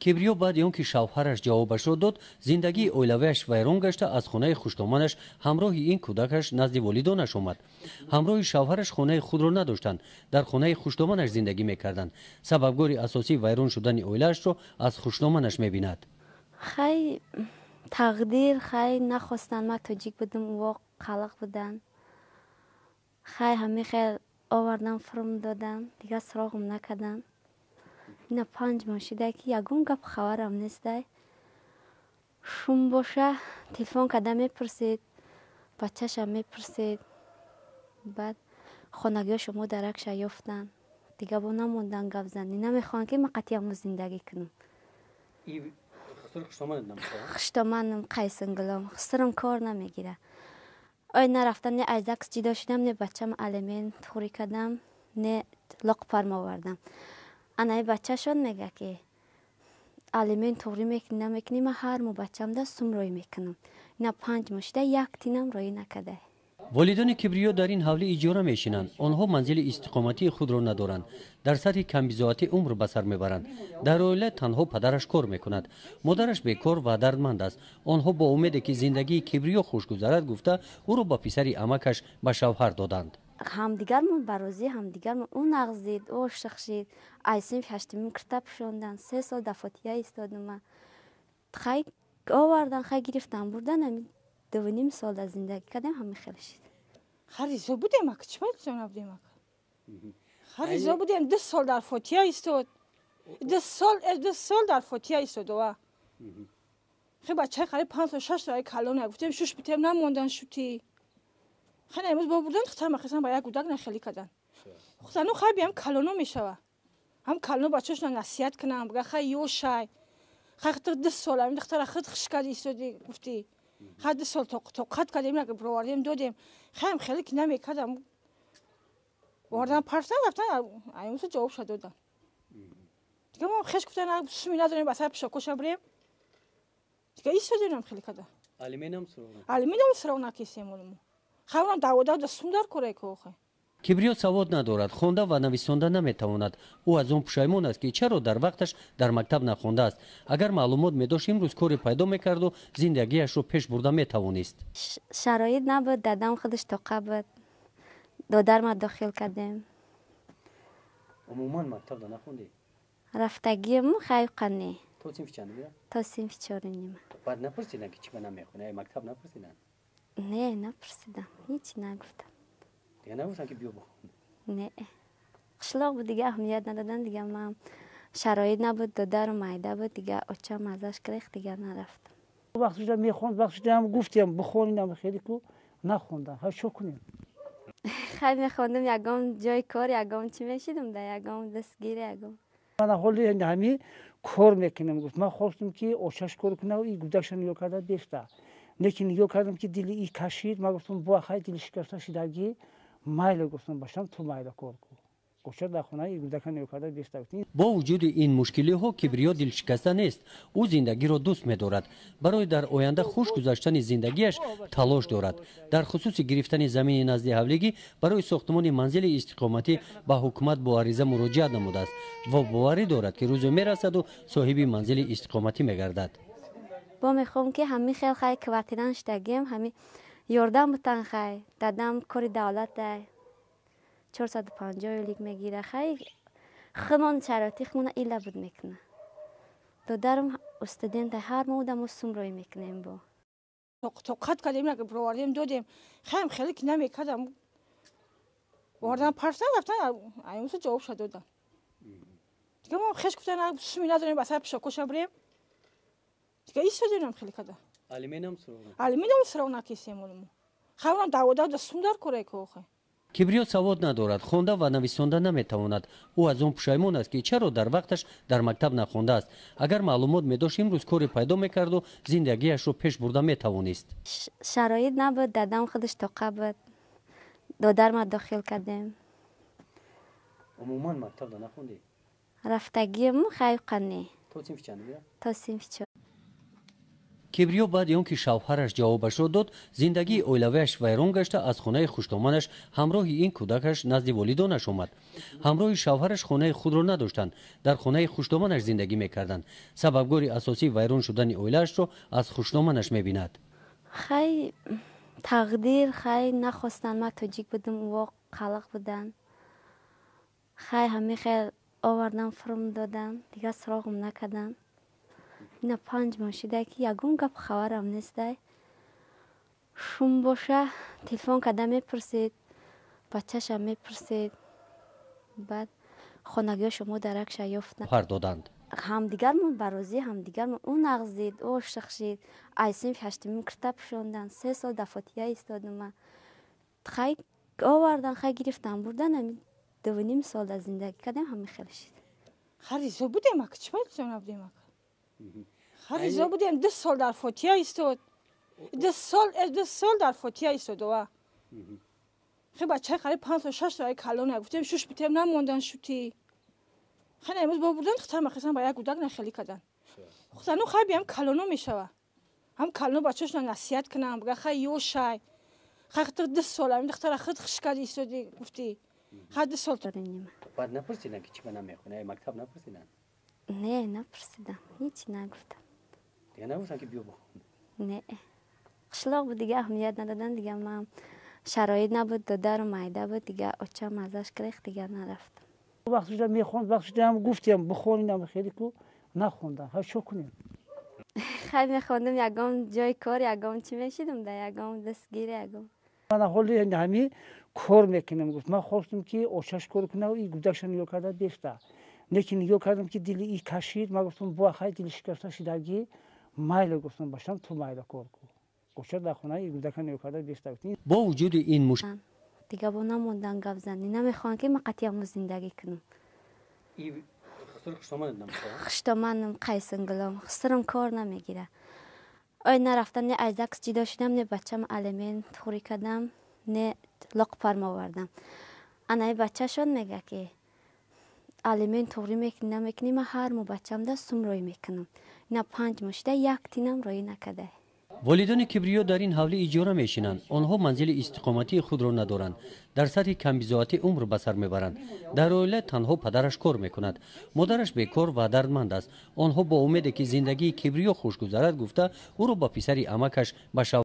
Кибриё баъди он ки шавҳараш ҷавобашро дод, зиндагии оилавиаш вайрон гашта, аз хонаи хушдоманаш ҳамроҳи ин кӯдакаш назди волидонаш омад. Ҳамроҳи шавҳараш хонаи худро надоштанд, дар хонаи хушдоманаш зиндагӣ мекарданд. Сабабгори асосии вайрон шудани оилаашро аз хушдоманаш мебинад. Хай, тақдир, хай, нахостанд. Ман тоҷик будам, ӯ қалақ буданд. Хай, ҳамин хел овардан, фурм додан, дигар суроғам накарданд. Ина 5 моҳ шуда, ки ягон гап хабарам нестай. Шум боша, телефон карда мепурсед, бачаша мепурсед. Баъд хонагиҳо шумо даракша ёфтанд, дига бо намондан гап занӣ, намехоҳанд, ки ман қатъи зиндагӣ кунам. Хуштоманам қайсингулом хусурам кор намегира. Ой, нарафтам, не аз ЗАГС ҷидо шудам, не бачам алимент хӯрӣ кардам, не лоқпарм овардам. Анаи бачашон мега, ки алимент туғрӣ мекунӣ, намекунӣ, ман ҳар моҳ бачамда сум рӯй мекунам. Ина 5 моҳ шуда, як тинам рӯй накарда. Волидони Кибриё дар ин ҳавлӣ иҷора мешинанд. Онҳо манзили истиқоматии худро надоранд, дар сатҳи камбизоатӣ умр ба сар мебаранд. Дар оила танҳо падараш кор мекунад, модараш бекор ва дардманд аст. Онҳо бо умеде, ки зиндагии Кибриё хуш гузарад гуфта, ӯро ба писари амакаш ба шавҳар доданд. Ҳамдигармон ба розии ҳамдигармон, ӯ нағз дид, ӯ ошиқ шид. Ай синфи ҳаштумим кирта пӯшондан, 3 сол дар фотиҳа истодум. Хай, овардан, хай, гирифтан, бурдан. Ами 2,5 сол дар зиндагӣ кардем, ҳамин хел шид. Ха, ризо будем ака, чӣ ризо набудем ака? Ха, ризо будем. 2 сол дар фотиҳа истод, 2 сол, 2 сол дар фотиҳа истод. Ова хе, бачаи қариб 5 сол, 6 сола калона, гуфтем, шуш битем, намондан, шутӣ. Хеле имрӯз бо бурдан хитар махисан ба як гудак нахелӣ кардан. Зану хай биям, калоно мешава, ҳам калоно бачаашона насиҳат кунам, бага, хай, ёшай, хай, 2 сол ами духтара худ хуш карди, истоди, гуфтӣ, хай, 2 сол тоқат кардем, бировардем, додем. Хайам хеле ки намекардам, овардан, партан, рафтан, аймусо ҷавобша додан. Дига мо хеш гуфтан, суми надорем, ба сар пишокоша бирем. Дига истодем, хеле када. Алиментам суроғ накисем олмо. Хайвонам давода сум дар кора ко. Кибриё савод надорад, хонда ва нависонда наметавонад. Ӯ аз он пушаймон аст, ки чаро дар вақташ дар мактаб нахондааст. Агар маълумот медошт, имрӯз коре пайдо мекарду зиндагиашро пеш бурда метавонист. Шароит набуд, дадам худаш тоқа буд, додарма дохил кардем. Умуман мактабда нахондӣ? Рафтагиам хайқане. То синфи чанд бира? То синфи чору нима. Баъд напурсиданд, ки чӣ ба намехонӣ? Мактаб напурсиданд? Не, напурсидам, ҳеҷ нагуфтам. Дига нагуфтанд, ки биё бихон? Не, қишлоқ буд, дига аҳамият надодан. Дига ман шароит набуд, додару майда буд, дига очам азаш гирехт, дига нарафтам. Вақтшуда мехонд, вақтшуда гуфтем, бихонинам, хеле ку нахондам. Ха, чо кунем? Хай, мехондам, ягон ҷои кор, ягон чӣ мешидам, да ягон дастгири, ягон. Ман ҳоли ҳами кор мекунам, гуфт. Ман хостам, ки очаш кор куна, и гудаша нигоҳ карда бефта, лекин нигоҳ кардам, ки дили и кашид. Ман гуфтам, бо хай, дили шикаста шидагӣ, майла, гуфтам, башам, ту майла кор ку, оча дар хона и гудака нигоҳ карда бефта. Бо вуҷуди ин мушкилиҳо Кибриё дилшикаста нест. Ӯ зиндагиро дӯст медорад, барои дар оянда хуш гузаштани зиндагиаш талош дорад. Дар хусуси гирифтани замини назди ҳавлигӣ барои сохтмони манзили истиқоматӣ ба ҳукумат бо ариза муроҷиат намудааст ва боварӣ дорад, ки рӯзе мерасаду соҳиби манзили истиқоматӣ мегардад. Бо мехоҳам, ки ҳамин хел, хай, квартиран шидагием, ҳамин ёрдам бутан. Хай, дадам кори давлатай, 450 ойлик мегира. Хай, худмон шароити худмона ила буд мекуна. Додарам студента, ҳар моҳ одамо сум рӯй мекунем бо. Тоқат кардем, бировардем, додем. Хайам хеле ки намекардам, овардан, партан, рафтан, аймусо ҷавобша додан. Дига мо хеш гуфтан, суми надорем, ба сар пишокоша бирем. Дига истодем, хеле када. Алиментам суроғ накисем олмо. Хайвонам давода сум дар кора ко. Кибриё савод надорад, хонда ва нависонда наметавонад. Ӯ аз он пушаймон аст, ки чаро дар вақташ дар мактаб нахондааст. Агар маълумот медошт, имрӯз коре пайдо мекарду зиндагиашро пеш бурда метавонист. Шароит набуд, дадам худаш тоқа буд, додарма дохил кардем. Умуман мактабда нахондӣ? Рафтагиам хайқане. То синфи чанд бира? То синфи чор. Кибриё баъди он ки шавҳараш ҷавобашро дод, зиндагии оилавиаш вайрон гашта, аз хонаи хуштоманаш ҳамроҳи ин кӯдакаш назди волидонаш омад. Ҳамроҳи шавҳараш хонаи худро надоштанд, дар хонаи хуштоманаш зиндагӣ мекарданд. Сабабгори асосии вайрон шудани оилаашро аз хуштоманаш мебинад. Хай, тақдир, хай, нахостанд. Ман тоҷик будам, ӯ қалақ буданд. Хай, ҳамин хел овардан, фурм додан, дигар суроғам накардан. Ина 5 моҳ шуда, ки ягон гап хабарам нестай. Шум боша, телефон карда мепурсед, бачашам мепурсед. Баъд хонагиҳо шумо даракша ёфтанд. Пар доданд. Ҳамдигармон барозӣ, ҳамдигармон. Ӯ нағз дид, ӯ ошиқ шид. Ай синфи ҳаштумим кирта пӯшондан. 3 сол дар фотиҳа истодум ман. Хай, овардан, хай, гирифтан, бурдан. Ами 2,5 сол дар зиндагӣ кардем, ҳамин хел шид. Хай, ризо будем ака, чӣ бояд ризо набудем ака? Хай, ризо будем. 2 сол дар фотиҳа истод, 2 сол, 2 сол дар фотиҳа истод. Ова хе бачаи қариб 5 сол, 6 сола калона. Гуфтем, шуш битем, намондан шути. Хай, имрӯз бо бурдан хитар махисан ба як гудак нахелӣ кардан. Зану хай биям, калоно мешава, ҳам калоно бачаашона насиҳат кунам, бага: хай, ёшай, хай, хитр 2 сол ами духтара худ хиш кади истоди, гуфтӣ, хай, 2 сол. Баъд напурсидан, ки чӣ ба намехонӣ, мактаб напурсидан? Не, напурсидам, ҳеҷ нагуфтам. Дига нагуфтан, ки биё бихон? Не, қишлоқ буд, дига аҳамият нададан. Дига ман шароит набуд, додару майда буд, дига очам азаш гирехт, дига нарафтам. Вақт шуда мехонд, вақт шуда гуфтем, бихонинам, хеле ку нахондам. Ха, чо кунем? Хай, мехондам, ягон ҷои кор, ягон чӣ мешидам, да ягон дастгири, ягон. Ман ҳоли ҳами кор мекунам, гуфт. Ман хостам, ки очаш кор куна, и гудакша нигоҳ карда бефта, лекин нигоҳ кардам, ки дили и кашид. Ман гуфтам: бо хай, дили шикаста шидагӣ, майла, гуфтам, башам, ту майла кор ку, оча дар хона и гудака нигоҳ карда бефта. Бо вуҷуди ин муш Дига бо намондан гап занӣ, намехоҳам, ки ман қатъиан зиндагӣ кунам. Хуштоманам, қайсингулом, хусурам кор намегира. Ой, нарафтам, не аз ЗАГС ҷидо шудам, не бачам алимент хӯрӣ кардам, не лоқпарм овардам. Анаи бачашон мега, ки алимент туғрӣ мекунӣ, намекунӣ, ман ҳар моҳ бачамда сум рӯй мекунам. Ина 5 моҳ шуда, як тинам рӯй накарда. Волидони Кибриё дар ин ҳавлӣ иҷора мешинанд. Онҳо манзили истиқоматии худро надоранд, дар сатҳи камбизоатӣ умр ба сар мебаранд. Дар оила танҳо падараш кор мекунад, модараш бекор ва дардманд аст. Онҳо бо умеде, ки зиндагии Кибриё хуш гузарад гуфта, ӯро ба писари амакаш ба шавҳар